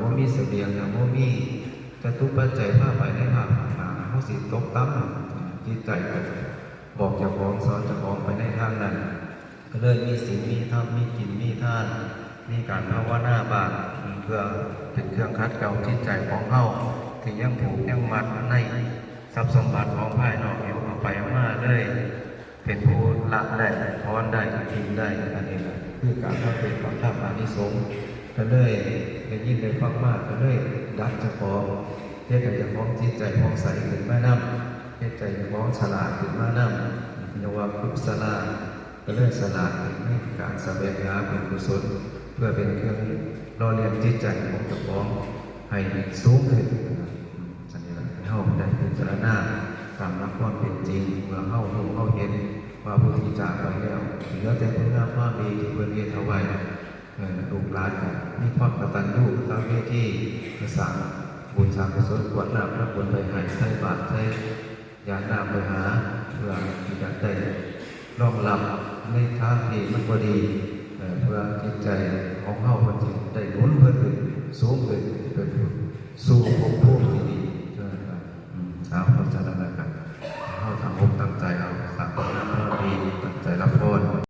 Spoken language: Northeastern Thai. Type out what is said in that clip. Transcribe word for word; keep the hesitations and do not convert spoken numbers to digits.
บ่มีเสบียง ถ้าบ่มีจตุปัจจัยพาไปในทางต่างๆ เฮาสิตกต่ำ จิตใจก็บอกเจ้าของ สอนเจ้าของไปในทางนั้น ก็เลยมีศีล มีธรรม มีกิน มีทาน มีการภาวนาบ้าง เพื่อเป็นเครื่องขัดเกลาจิตใจของเฮา ที่ยังผูกยังมัดในทรัพย์สมบัติของภายนอกอยู่ เอาไปเอามาเลย เป็นผู้ละได้ ถอนได้ ทิ้งได้ อันนี้แหละคือการทำเป็นของธรรม อานิสงส์ ก็เลยได้ยินได้ฟังมา ก็เลยดัดเจ้าของ เฮ็ดให้เจ้าของจิตใจผ่องใสขึ้นมานำ เฮ็ดใจเจ้าของสลาดขึ้นมานำ เรียกว่ากุศลา ก็เลยสลาดขึ้นในการแสวงหาบุญกุศล เพื่อเป็นเครื่องหล่อเลี้ยงจิตใจของเจ้าของให้สูงขึ้น อันนี้แหละ ให้เฮาได้พิจารณาตามหลักความเป็นจริง เมื่อเฮารู้เฮาเห็นว่าผู้ที่จากไปแล้ว เหลือแต่คุณงามความดีที่เพิ่นเฮ็ดเอาไว้ เอ่อ ลูกหลานก็มีความกตัญญูกตเวที ก็สร้างบุญสร้างกุศล กรวดน้ำทำบุญไปให้ ใส่บาตร ใส่ยาน้ำไปหา เพื่อที่จะได้รองรับในทางที่มันบ่ดี เอ่อ เพื่อจิตใจของเฮามันสิได้หนุนเพิ่นขึ้น สูงขึ้น เป็นผู้สู่ภพภู